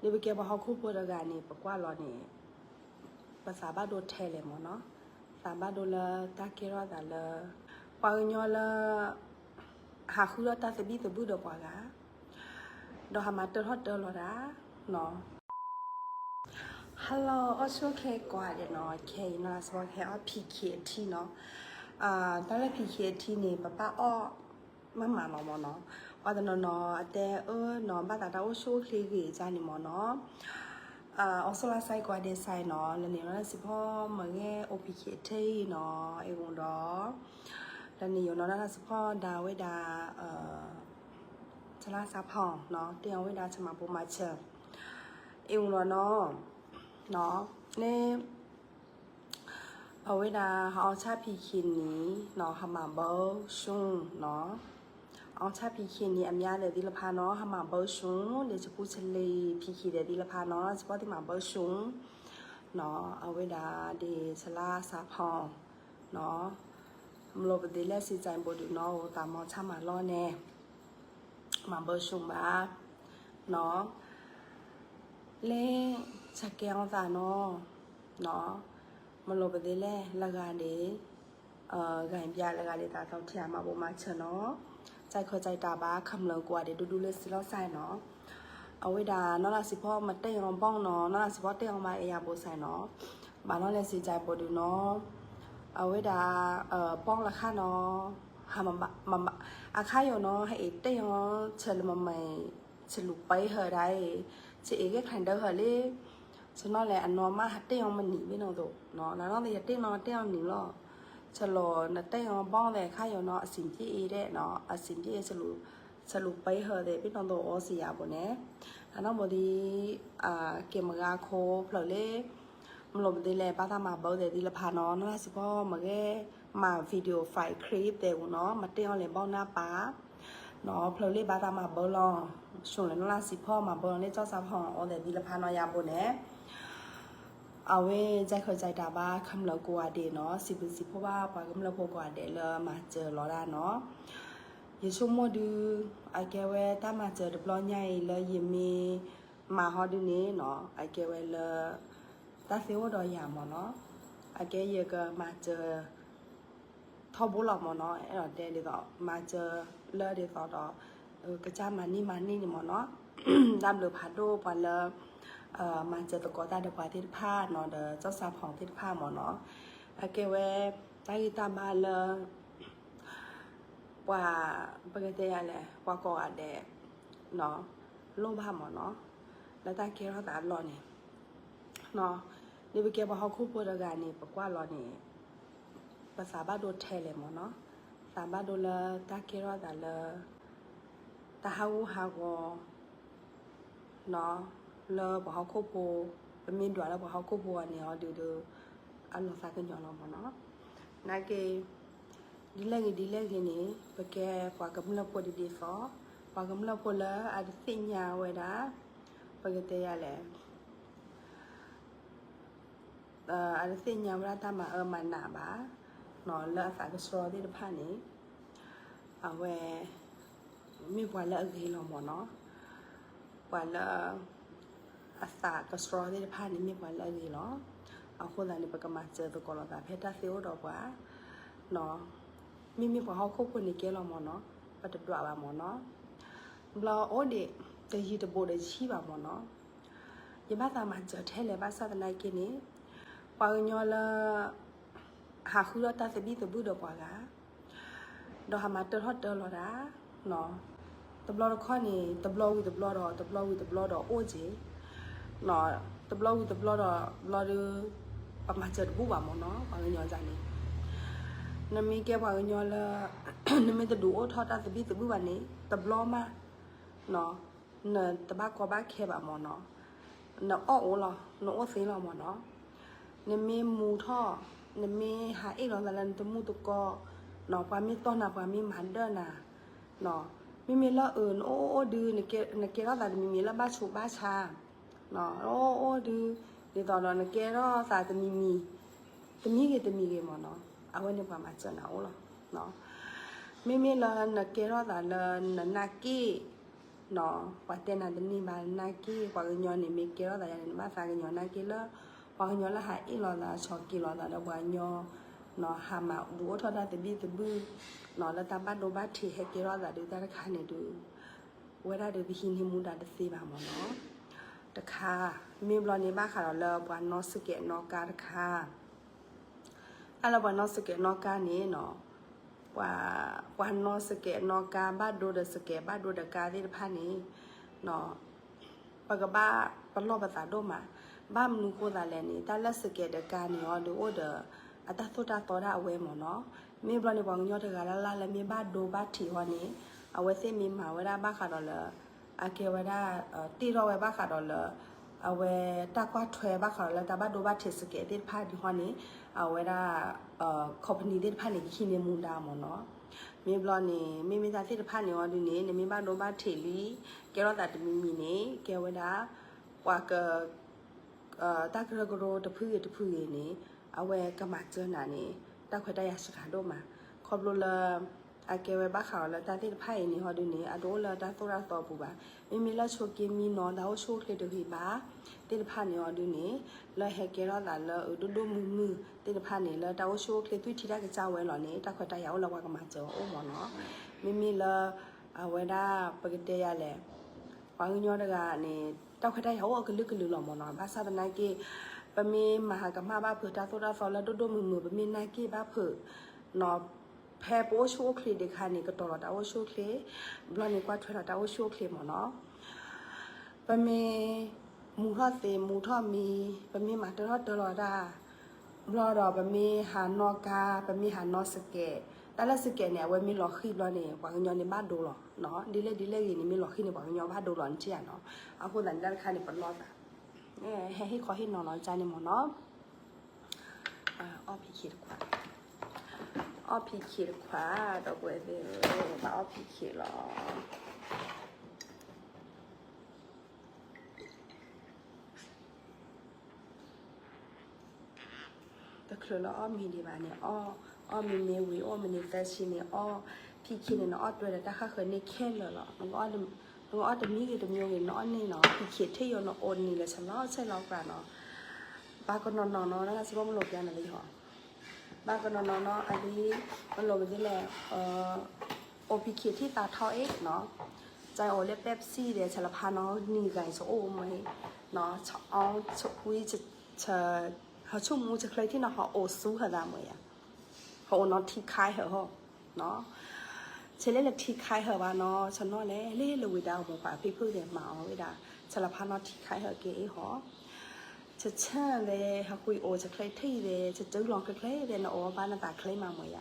ဒ်ပကဲပှၤဟီၣ်ခိၣ်ဖိတဂၤန့ၣ် ပကွၢ်လီၤန့ၣ် ပသးဘၣ်ဒိထဲလဲၣ်မ့ၢ်နီၤ, သးဘၣ်ဒိလၢတၢ်ကဲထီၣ်သးလၢ ပှၤကညီလၢ ဟးဃုထီၣ်တၢ်သဘံၣ်သဘုၣ်ဒီးပှၤဂၤ, ဒီးဟးမၤတၢထီၣ်တၢလီၤတၢ်နီၤ. Hello အိၣ်ဆူၣ်အိၣ်ချ့ကိးဂၤဒဲးနီၤ, ခဲအံၤနီၤ စ့ၢ်ကီးကဟဲအီၣ် ဖံးခံးအထံနီၤ, တၢ်လၢ ဖံးခံးအထံန့ၣ် ပပၢ်အီၣ် မးမးလီၤမ့ၢ်နီၤ, ပှၤတနီၤနီၤ အတဲအၢနီၤ ဘၣ်သးတၢ်အိၣ်ဆူၣ်အိၣ်ချ့ဂ့ၤအံၤန့ၣ်မ့ၢ်နီၤ, အိၣ်ဆူၣ်လၢ်စဲးကိးဂၤဒဲးစဲးနီၤ, လၢန့ၣ်နီၤ တၢ်စံးဖီမ့ၢ်ဂ့ၤ အိၣ် ဖံးခံးအထံနီၤ, အံၤမ့ၢ်ဒီး လၢန့ၣ်ယိၤနီၤ တၢ်စံးဖီဒၣ်ဝဲဒၣ် ဆလါစးဖီနီၤ, တဲအီၤဝဲဒၣ်ဆမးပိမၤစၢၤ, အံၤမ့ၢ်ဒီးနီၤ, လၢ အဝဲဒၣ် ဟးအီၣ်ဆၣ်ဖံးခံးန့ၣ်နီၤ ဟးမၤဘၢဆူနီၤ, အီၣ်ဆၣ်ဖံးခံးန့ၣ် အမါသဲးသ့ၣ်တဖၣ်နီၤ ဟးမၤဘၢဆူ ဒီးဆဖူဆလံဖံးခံးသဲးသ့ၣ်တဖၣ်နီၤ ဆဖီသ့ၣ်မၤဘၢဆူနီၤ, အဝဲဒၣ်ဒ်ဆလါစးဖီနီၤ, မလိပသ့လဲၣ် စံးစဲးဘိးဒုးနီၤ အိၣ်သးမီၤဆၣ်မၤလီၢ်န့ၣ် မၤဘၢဆူဘၣ်နီၤ, လၢ ဆၢကဲအီၣ်သးနီၤ, မလိပသ့လဲၣ် လၢဂၤဒ် ဂၤပျၢ်လၢဂၤဒ်သးသီထံအမၤပိမၤစၢၤနီၤ, စဲးခၢၣ်စဲးတၢ်ဘၣ် ခမျၢၢ်ကိးဂၤဒဲးဒူဒူလၢစံးလီၤစဲးနီၤ, အဝဲဒၣ်နီၢ်လၢ်စံးဖီမ့ၢ်တဲအီၤဘီၣ်နီၤ နီၢ်လၢ်စံးဖီတဲအီၤဘၣ်အယၤဘိးစဲးနီၤ, ဘၣ်နီၤလဲၣ် စံးစဲးဘိးဒုးနီၤ, အဝဲဒၣ် ဘီၣ်လၢခါနီၤ အခါယိာ်နီၤ ဟဲအံၤတဲအီၤ ဆၢလၢမမၤအံၤ ဆလူးပှဲၤဟၢဒၣ်အံၤ ဆအံၤဂ့ၢ်ချၢဒၢဟၢလံ, ဆနီၤလဲၣ် အနီၢ်မးဟးတဲအီၤမနံၤဘ့ၣ်နီၤသိး, နနီၢ်သ့ၣ်ယတဲနီၤတဲအီၤနံၤလီၤ, ဆလီၤနတဲအီၤဘီၣ်သဲးခါယိာ်နီၤ အစံးပ့အံၤဒဲးနီၤ အစံးပ့အံၤ ဆလူးပှဲၤဟၢသဲးဘ့ၣ်နီၤသိးအီစံးယၤဘိးန့ၣ်, အနီၢ်ဘိးဒ် က့ၤမဂါခိဖျၢၣ်လၢ မလိပသ့လဲၣ် ဘၣ်သးမၤဘၢသဲးသ့ၣ်တဖၣ်နီၤ နီၢ်လၢ်စံးဖီမ့ၢ်ဂ့ၤ မၤ video file clip သဲးပူၤနီၤ မၤတဲအီၤလဲၤဘီၣ်နၢ်ပၢ်နီၤ ဖျၢၣ်လၢဘၣ်သးမၤဘၢလီၤ, ဆူလဲၣ်နီၢ်လၢ်စံးဖီမၤဘၢလီၤလၢကၠီၣ်စၣ်ဖီအီသဲးသ့ၣ်တဖၣ်နီၤယၤဘိးန့ၣ်, အဝဲစဲးခၢၣ်စဲးတၢ်ဘၣ် ခမျၢၢ်ကိးဂၤဒဲးနီၤ စံးဘျုးစံးဖှိၣ်ဘၣ်ပှၤကမျၢၢ်ဖိကိးဂၤဒဲးလၢမၤစၢၤလီၤဒၣ်နီၤ, ယဆိကမိၣ်ဒုး အကဲဝဲတၢ်မၤစၢၤတဘျီညါအံၤလၢယမ့ၢ်မၤဟီဒုန့ၣ်နီၤ အကဲဝဲလၢ တၢ်သ့အိၣ်ဒီးယၤမ့ၢ်နီၤ, အကဲယကမၤစၢၤ ထီဘိလီၤမ့ၢ်နီၤ အဲၣ်ဒိးတဲဒ်သိး မၤစၢၤလၢဒ်သိးဒီး ကစၢ်မၤန့ၢ်မၤန့ၢ်န့ၣ်မ့ၢ်နီၤ, တၢ်ဘျုးဖးဒိၣ်ပှၤလၢ မၤစၢၤသကိးတၢ်ဒီးပှၤသ့ၣ်တဖၣ်နီၤ ဒီးကၠီၣ်စၣ်ဖီသ့ၣ်တဖၣ်မ့ၢ်နီၤ, အကဲဝဲ တၢ်ဂံၢ်တၢ်ဘါလၢ ပှၤ ပကတဲယၤလဲၣ် ပှၤကိးဂၤဒဲး လိၣ်ဘၣ်မ့ၢ်နီၤ, လၢတၢ်ကဲထီၣ်သးအလီၢ်န့ၣ် ဒ်ပကဲပှၤဟီၣ်ခိၣ်ဖိတဂၤန့ၣ် ပကွၢ်လီၤန့ၣ် ပသးဘၣ်ဒိထဲလဲၣ်မ့ၢ်နီၤ, သးဘၣ်ဒိလၢတၢ်ကဲထီၣ်သးလၢ တၢ်ဟးဂူာ်ဟးဂီၤ လၢပှၤဟီၣ်ခိၣ်ဖိ, ပမ့ၢ်ဒွးလၢပှၤဟီၣ်ခိၣ်ဖိအီၤန့ၣ်အီၤဒုးဒီး အလီၤသးကညီၤလီၤမ့ၢ်နီၤ. နာ်က့ ဒ်လဲၣ်ဂ့ၤဒ်လဲၣ်ဂ့ၤန့ၣ် ပကဲပှၤကမျၢၢ်ဖိဒ်ဒ်သိး, ပှၤကမျၢၢ်ဖိလၢအတသ့ၣ်ညါဝဲဒၣ် ပကတဲယၤလဲၣ် အတသ့ၣ်ညါဝဲဒၣ်တၢ်မၤအၢမၤနးဘၣ်, လၢအသးကဆှီသ့ၣ်တဖၣ်န့ၣ် အဝဲ မ့ၢ်ပှၤလၢအဂ့ၤလီၤမ့ၢ်နီၤ, ပှၤလၢ အသးကဆှီသ့ၣ်တဖၣ်န့ၣ် မ့ၢ်ပှၤလၢအဂ့ၤလီၤ. အဃိသတးန့ၣ် ပကမၤစၢၤသကိးလိာ်သးဖဲတၢ်သ့အိၣ်ဒီးပှၤ, မ့မ့ၢ်ပှၤဟီၣ်ခိၣ်ဖိန့ၣ်ကဲလီၤမ့ၢ်နီၤ, ပတဒွးဘၣ်မ့ၢ်နီၤ, ဘျီအိၣ်ဒံး တယံၤတဘူးဒီးဆံးဘၣ်မ့ၢ်နီၤ. ယဘၣ်သးမၤစၢၤထဲလဲၣ်ဘၣ်ဆၣ်သနာ်က့န့ၣ် ပှၤကညီလၢ ဟးဃုထီၣ်တၢ်သဘံၣ်သဘုၣ်ဒီးပှၤဂၤ ဒီးဟးမၤတၢထီၣ်တၢလီၤတၢ်, တဘျီတခီၣ်န့ၣ် တဘျီဝံၤတဘျီဒီး တဘျီဝံၤတဘျီဒီးအိၣ်က့ၤ, တဘျီဝံၤတဘျီဒီးဘျီဒီး ပမၤစၢၤတဘူးဘၣ်မ့ၢ်နီၤ ပှၤကညီန့ၣ်, နမ့ၢ်ကဲပှၤကညီလၢ နမ့ၢ်တဒုးအိၣ်ထီၣ်တၢ်သဘံၣ်သဘုၣ်ဘၣ်န့ၣ် တဘျီမး နတဘၣ်ကီဘၣ်ခဲဘၣ်မ့ၢ်နီၤ, နအီၣ်အိၣ်လီၤ နအိၣ်သ့လီၤမ့ၢ်နီၤ, နမ့ၢ်မူထီၣ် နမ့ၢ်ဟးအ့ၣ်လိာ်သးလၢနတမူတကိး, ပှၤမ့ၢ်တီၢ်နၤ ပှၤမ့ၢ်မၤဒၢနၤ, မ့မ့ၢ်လၢအၢ နအိၣ်အိၣ်ဒုး နကဲထီၣ်သးတမံၤမံၤလၢဘၣ်ဆူးဘၣ်ဆါ, နအိၣ်အိၣ်ဒုး ဒ်သိးဒီးနကဲထီၣ်သးတမံၤမံၤ တမံၤဂ့ၤတမံၤဂ့ၤမ့ၢ်နီၤ, အဝဲန့ၣ်ပှၤမၤစၢၤနၤအိၣ်လီၤ. မ့မ့ၢ်လၢနကဲထီၣ်သးလၢနနၢ်က့ၣ် ပှၤတဲနၤတန့ၢ်ဘၣ်နာ်က့ ပှၤကညီန့ၣ် မ့ၢ်ကဲထီၣ်သးယၤန့ၣ် နဘၣ်သးကညီၤနာ်က့လၢ ပှၤကညီလၢဟးအ့ၣ်လိာ်သး ဆီၣ်က့ၤလိာ်သးဒီးပှၤကညီ ဟးမၤဒုးအိၣ်ထီၣ်တၢ်သဘံၣ်သဘုၣ် လၢတၢ်ဘၣ်ဒိဘၣ်ထံးဟဲကဲထီၣ်သးဒုး တၢ်တခါန့ၣ်ဒုး ဝဲဒၣ်ဒုးပဟံးန့ၢ်မူဒါတသ့ဘၣ်မ့ၢ်နီၤ. တခါ မ့ၢ်ဘျီန့ၣ် ဘၣ်ဃးဒီးလၢပှၤနီၣ်စကဲးနီၣ်ကါတခါ တၢ်လၢပှၤနီၣ်စကဲးနီၣ်ကါန့ၣ်နီၤ ပှၤ ပှၤနီၣ်စကဲးနီၣ်ကါ ဘၣ်ဒိဒီးစကဲး ဘၣ်ဒိဒီးကါသ့ၣ်တဖၣ်န့ၣ်နီၤ ပကဘၣ်ပလီၢ်ပသးဒိၣ်မး, ဘၣ်မနုၤဃိသးလဲၣ်န့ၣ် တၢ်လၢစကဲးဒီးကါန့ၣ်အီၤဒုးအိၣ်ဒီး အတၢ်သိၣ်တၢ်သီဒၣ်အဝဲမ့ၢ်နီၤ. မ့ၢ်ဘျီန့ၣ် ပှၤကညီတဂၤလၢ်လၢ်လၢမ့ၢ်ဘၣ်ဒိဘၣ်ထံးအီၤန့ၣ် အဝဲသ့ၣ်မ့ၢ်မၤဝဲဒၣ်ဘၣ်ဃးဒီးလၢ အကဲဝဲဒၣ် တ့ထီၣ်ဝဲဘၣ်ဃးဒီးလၢ အဝဲတၢ်ကွၢ်ထွဲဘၣ်ဃးဒီးလၢတၢ်ဘၣ်ဒိဘၣ်ထံးစကဲးသ့ၣ်တဖၣ်ဒ်ဟီန့ၣ် အဝဲဒၣ် company သ့ၣ်တဖၣ်န့ၣ် ကဟံးန့ၢ်မူဒါမ့ၢ်နီၤ. မ့ၢ်ဘျီန့ၣ် မ့မ့ၢ်တၢ်သ့ၣ်တဖၣ်န့ၣ်အီၤဒုးန့ၣ် နမ့ၢ်ဘၣ်ဒိဘၣ်ထံးလံ ကဲထီၣ်သးတမံၤမံၤန့ၣ် ကဲဝဲဒၣ် ပှၤက တၢ်ကရၢကရိတဖုဂ့ၤတဖုဂ့ၤန့ၣ် အဝဲကမၤစၢၤနၤန့ၣ် တၢ်ခွဲးတၢ်ယာ်စှၤဒိၣ်မး, ခီဖျိလၢ အကဲဝဲဘၣ်ဃးအီၤလၢတၢ်သ့ၣ်တဖၣ်အံၤန့ၣ်ဟီဒုးန့ၣ် အတအိၣ်လၢတၢ်သိၣ်တၢ်သီပူၤဘၣ်. မ့မ့ၢ်လၢဆိက့မံနီၤ တၢ်အိၣ်ဆူၣ်အိၣ်ချ့တဂ့ၤဘၣ် သ့ၣ်တဖၣ်န့ၣ်ဟီဒုးန့ၣ် လၢဟဲကဲထီၣ်သးလၢအဒိၣ်ဒိၣ်မုၢ်မုၢ်သ့ၣ်တဖၣ်န့ၣ် လၢတၢ်အိၣ်ဆူၣ်အိၣ်ချ့သွံၣ်ထံတၢ်ကစၢ်ဝဲလီၤန့ၣ် တၢ်ခွဲးတၢ်ယာ်အိၣ်လၢပှၤကမၤစၢၤအအိၣ်မ့ၢ်နီၤ. မ့မ့ၢ်လၢ အဝဲဒၣ်ပကတဲယၤလဲၣ် ပှၤကညီတဂၤန့ၣ် တၢ်ခွဲးတၢ်ယာ်အိၣ်အကလုာ်ကလုာ်လီၤမ့ၢ်နီၤ. ဘၣ်ဆၣ်သနာ်က့ ပမ့ၢ်မၤဟးကမၣ်ဘၣ်ဖုးတၢ်သိၣ်တၢ်သီလၢဒိၣ်ဒိၣ်မုၢ်မုၢ် ပမ့ၢ်နာ်က့ၢ်ဘၣ်ဖုးနီၤ ဖဲပအိၣ်ဆူၣ်အိၣ်ချ့ဒံးခါန့ၣ် ကတီၤလီၤတၢ်အိၣ်ဆူၣ်အိၣ်ချ့ ဘျီန့ၣ်ကွၢ်ထွဲလီၤတၢ်အိၣ်ဆူၣ်အိၣ်ချ့မ့ၢ်နီၤ. ပမ့ၢ်မူထီၣ်သ့မူထီၣ်မံ ပမ့ၢ်မၤတၢထီၣ်တၢလီၤတၢ် ဘျီဒီးပမ့ၢ်ဟးနီၣ်ကါ ပမ့ၢ်ဟးနီၣ်စကဲး တၢ်လၢစကဲးန့ၣ် အဝဲမ့ၢ်လီၤဃံၤဘျီန့ၣ် ပှၤကညီန့ၣ်ဘၣ်ဒိလီၤနီၤ. ဒ်လဲၣ်ဒ်လဲၣ်ဂ့ၤန့ၣ် မ့ၢ်လီၤဃံၤန့ၣ် ပှၤကညီဘၣ်ဒိလီၤန့ၣ်ဧါနီၤ. အဃိသတးန့ၣ် တၢ်တခါန့ၣ် ပလီၢ်သး ဟဲဟ့ၣ်ခီဟ့ၣ်နီၤလီၤကန့ၣ်မ့ၢ်နီၤ. အီၣ်ဖံးခံတခွး အီၣ်ဖံးခံတခွး ဒီပုၢ်ဝဲၢ်သ့ၣ်ဧၢ ဘၣ်အီၣ်ဖံးခံလီၤ. တချုးလၢအီၣ်မ့ၤဒံးဘၣ်န့ၣ် အီၣ်မ့ၤမ့ၢ်ဝံၤ အီၣ်မ့ၤန့ၣ်သၢဆံန့ၣ် အီၣ်ဖံးခံန့ၣ် နအီၣ်တွဲဒီးတၢ်ဃၣ်ဃၢၤန့ၢ်ခဲလၢာ်လီၤ. နကအီၣ်တမံၤဂ့ၤတမံၤဂ့ၤ နအီၣ်န့ၢ်နီၤ ဖံးခံထံၣ်ယိာ် နအိၣ်နံၤလၢဆလီဆဲလီၤကျါနီၤ. ဘၣ်ကနီၤနီၤနီၤ လၢစံးဘၣ်မလိာ်ပျါနၤလၢယဟီ ဘၣ်ကနီၤနီၤနီၤ အလံ မလိာ်ပသ့လဲၣ် အိၣ်ဖံးခံထံၣ်သးထီၣ်အ့ၣ်နီၤ ကအိၣ်လၢ Pepsi ဒီး ဆလဖါနီၤ နံၤဂၤအံၤ ဆအိၣ်မ့ၢ်နီၤ ဆအီ ဆကွံ ဆ ဟဆိကမိၣ် ဆချ့ထံၣ်နီၤ ဟအိၣ်ဆူဟၢသးမ့ၢ်ဧါ ဟအိၣ်နီၤထံခါဟၢဟီ ဆဲးလၢလၢထံခါဟၢဘၣ်နီၤ ဆနီၣ်လဲၣ် လၢလၢဝံၤဒၣ်အမိၢ်ပှၢ်ဖံဖုၣ်ဒီးမၤအီၤဝဲဒၣ် ဆလဖါနီၤထံခါဟၢက့ၤအ့ၣ်ဟီ ဆဆၢဒီး ဟကွံအိၣ်ဆချ့ထံၣ်ဒီး ဆတုၤလီၤချ့ချ့ဒီး နအိၣ်ဘၣ်နသးချ့မးမ့ၢ်ဧါ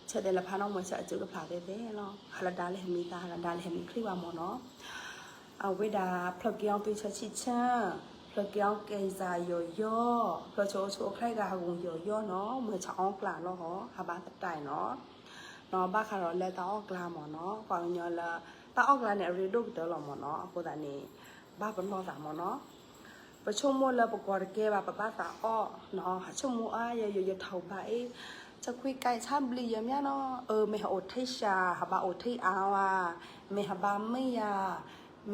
ဆဲးဒီးလဖါနီၤမ့ၢ်ဆၢအစုတဖျးသ့သ့လီၤ ဟးလဒါလၢဟဲမံသး ဟးလဒါလၢဟဲမံချံဘၣ်မ့ၢ်နီၤ အဝဲဒၣ် ဖျၢၣ်က့ၤအီၣ်သွံၣ်ဆၢဆံၣ်ဆၢ ဖျၢၣ်က့ၤအီၣ်ကဲစၢ်ယိာ်ယီၢ် ဖျၢၣ်ဆိအိၣ်ဆိအိၣ်ချ့ဂၤဟးဂူာ်ယိာ်ယီၢ်နီၤ မ့ၢ်ဆအီၣ်ကျါလီၤဟီ ဟးဘါသတးနီၤ နီၤဘၣ်ဃးဒီးလၢတၢ်အီၣ်ကျါမ့ၢ်နီၤ ပှၤကညီလၢ တၢ်အီၣ်ကျါန့ၣ် အရ့ဒိၣ်ကတၢၢ်လီၤမ့ၢ်နီၤ အဃိသတးန့ၣ် ဘၣ်ပလီၢ်သးမ့ၢ်နီၤ ပဆိကမိၣ်လၢပကီၢ်တကဲဘၣ် ပဘၣ်သးအီၣ်နီၤ ဟးဆိကမိၣ်အါ ယယယထီၣ်ဘၣ်အ့ၣ် ဆခွံကဲဆါဘျံးယဲမ့ၢ်နီၤ အၢ မ့ၢ်ဟအိၣ်ထံၣ်စှၤ ဟဘၣ်အိၣ်ထံၣ်အါဝါ မ့ၢ်ဟဘၣ်မ့ၢ်ယၤ မ့ၢ်ဟ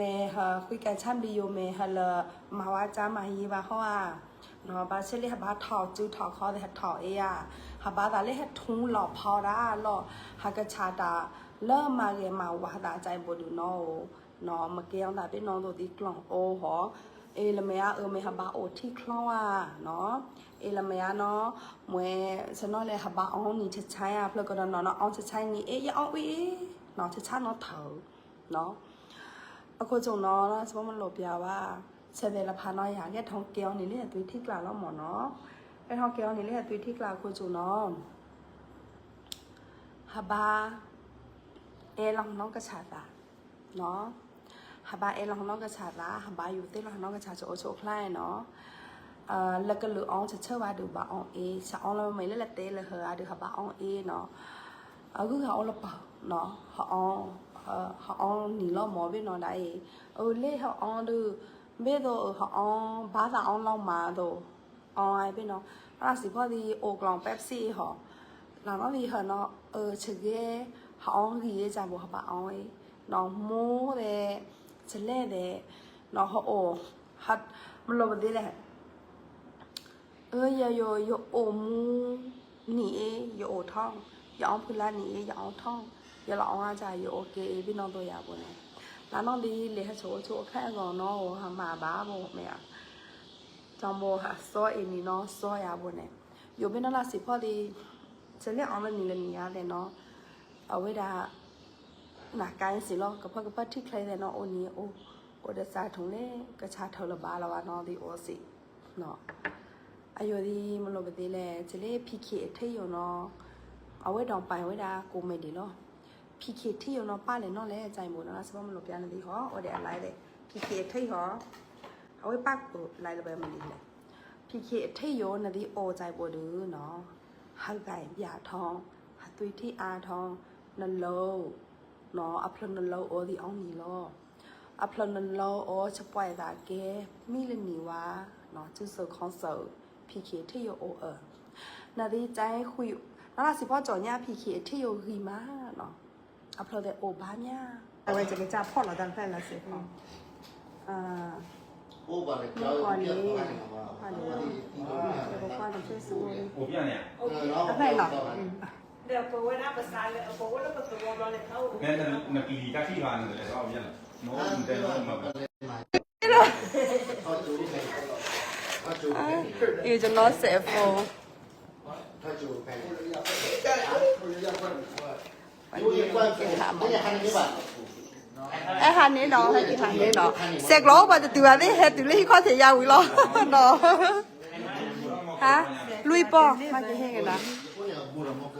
ခွံကဲဆါဘျံးယိာ် မ့ၢ်ဟလၢ မၤဝါကၢ်မၤယံၤဘၣ်ဟီဧါ နီၤ ဘၣ်ဆၣ်လၢဟဘၣ်ထီၣ်စုထီၣ်ခီသ့ၣ်ဟထီၣ်အ့ၣ်ဧါ ဟဘၣ်သးလၢဟထူလီၤဖီဒၣ်လီၤ ဟကဆးတၢ်လၢမၤဂ့ၤမၤဝါသးကၢ်အံၤဘိဒုးနီၤဧိၤ နီၤ မ့ၢ်ကဲအီၣ်သးဘ့ၣ်နီၢ်သိးသံကျီၢ်အိၣ်ဟီ အ့ၣ်လၢမ့ၢ်အါ အၢ မ့ၢ်ဟဘၣ်အိၣ်ထံၣ်ချီဧါ နီၤ အ့ၣ်လၢမ့ၢ်အါနီၤ မ့ၢ်ဆနီၣ်လဲၣ် ဟဘၣ်အီၣ်နံၤဆဆါဧါ ဖျၢၣ်ကဒီးနီၤနီၤ အီၣ်ဆဆါနံၤအ့ၣ် ယအီၣ်ဝံၣ်အ့ၣ် နီၤ ဆဆါနီၤထၢၣ် နီၤ အခိၣ်ဆိၣ်နီၤ စဘၣ်မလိာ်ပျါဝဲ ဆဲးသဲးလဖါနီၤယၤ ကဲထီၣ်ကဲအီၣ်နံၤလၢဟသွံၣ်ထံၣ်ကျါလီၤမ့ၢ်နီၤ ကဲထီၣ်ကဲအီၣ်နံၤလၢဟသွံၣ်ထံၣ်ကျါအခိၣ်ဆိၣ်နီၤ ဟဘၣ် အဲၣ်လီၤနီၢ်ကစၢ်သး နီၤ ဟဘၣ်အဲၣ်လီၤနီၢ်ကစၢ်သး ဟဘၣ်ယူၤသ့ၣ်လီၤနီၢ်ကစၢ်ဆိအိၣ်ဆိအချါနီၤ လၢကလုာ်အီၣ်ဆဆၢဘၣ်ဒုးဘၣ်အီၣ်အ့ၣ် ဆအီၣ်လၢမ့ၢ်လၢလၢတဲလၢဟၢအါဒုးဟဘၣ်အီၣ်အ့ၣ်နီၤ အဂုၤအဂၤအိၣ်လၢပၢၤနီၤ ဟအီၣ်နံၤလီၤမ့ၢ်ဘ့ၣ်နီၤဒၣ်အံၤ အလၢဟအီၣ်ဒုး ဘ့ၣ်သိးဟအီၣ် ဘၣ်သးအီၣ်လီၤမးသိး အီၣ်ဘ့ၣ်နီၤ အစံးဖီၣ်သံအိၣ်ကျီၢ် Pepsi ဟီ လီၤနီၣ်သံဟၢနီၤ အၢ ဆဂ့ၤ ဟအီၣ်ဂံၢ်အ့ၣ်ကၢ်ဘိ ဟဘၣ်အီၣ်အ့ၣ် နီၢ်မိၢ်သဲး, စလဲၣ်သဲး, နီၢ်ဟအိၣ်, မလိၣ်ပသ့လဲၣ်, အၢ ယယိၤ ယအိၣ်မူနံၤအ့ ယအိၣ်ထီၣ်, ယအီဖုလါနံၤအ့ ယအီထီၣ်, ယလီၤအီအါစၢ် ယအိၣ်က့ၤအ့ ဘ့ၣ်နီၢ်သိယၤဘိန့ၣ်, လါနီၢ်ဒ်လဲၤဟဲဆိးအိၣ်ဆိးအိၣ်ခါအဂီၢ်နီၢ် ဟမၤဘၣ်ဘိမ့ၢ်ဧါ, ကၠီဘိစီအ့ၣ်နံၤနီၢ် စီယၤဘိန့ၣ်, ယိၤဘ့ၣ်နီၢ်လၢစံးဖီၣ်သ့, စလဲၣ်အီလၢနံၤလၢနံၤဧါသဲးနီၢ်, အဝဲဒၣ် နကါစ့ၢ်လီၤ ကဖၢကဖၢထံချၢသဲးနီၢ် အိၣ်နံၤအိၣ်, အိၣ်ဒီးစးထူၣ်လဲၣ် ကဆါထၢလၢၤဘၣ်လီၤဘၣ်နီၢ်ဒ်အိၣ်စ့ၢ်, အယိၤဒ်မလိၣ်ပသ့လဲၣ် စလဲၣ် ဖံးခ့အ ထံၣ်ယိၤနီၢ်, အဝဲဒီးပာ်ဝဲဒၣ်ကိးမံၤဒ်လီၤ, ဖံးခ့ထံၣ်ယိၤနီၢ် ပၢ်လဲၤနီၣ်လဲၣ် ကၠီဘိနီၢ် စံးဖီၣ်မလိၣ်ပျါနသ့ဟီ အိၣ်ဒီးအလဲသဲး ဖံးခ့အ ထံၣ်ယိၤ အဝဲပၢ်ကိးလဲလၢၤဘၣ်မနုၤလဲၣ်, ဖံးခ့အ ထံၣ်ယိၤ နသ့အိၣ် ကၠီဘိဒုးနီၢ်, ဟးဂီၤဘၣ်ထီၣ်, ဟးသွံၣ်ထံၣ်အါထီၣ်, နလီၤ, နီၢ် အဖျၢၣ်နလီၤအိၣ်ဒ်အီနံၤလီၤ, အဖျၢၣ်နလီၤအိၣ် စပှဲသးကဲ မံလၢနံၤဝါ, နီၢ် စုစၢခီစၢ, ဖံးခ့ထံၣ်ယိၤအိၣ်အၢ, နသ့ၣ်ကၠီဃု, နီၢ်လၢစံးဖီၣ်ကၠီညါ ဖံးခ့အ ထံၣ်ယိၤဂံၢ်မးနီၢ်, အဖျၢၣ်သဲးအိၣ်ဘၣ်မး, အဝဲကကစၢ်ဖီၣ်လီၤတၢ်တဖၣ်လၢစ့ၢ်ကီး မ့ၢ်ကွၢ်န့ၣ်, ကွၢ်န့ၣ်, ယကကွၢ်တဖျၢၣ်စ့ၢ်ကီးန့ၣ်, တဖျၢၣ်လီၤ, နပျံၤတၢ်ထံၣ်ဘၣ်န့ၣ်လဲၣ်, အ့ ကျွန်တော် cell phone အဲဟးန့ၣ်ဒီး ဟဲက့ၤဟးန့ၣ်ဒီး စဲးကျိးအိၣ်ပှၤတတုၤဘၣ်သ့ၣ် ဟဲတုၤလၢဟံၣ်ခီၣ်ထံးယါဝံၤလီၤဒီး, ဟါ, လွံၢ်ပီၢ် မၤက့ၤဟဲက့ၤဒီး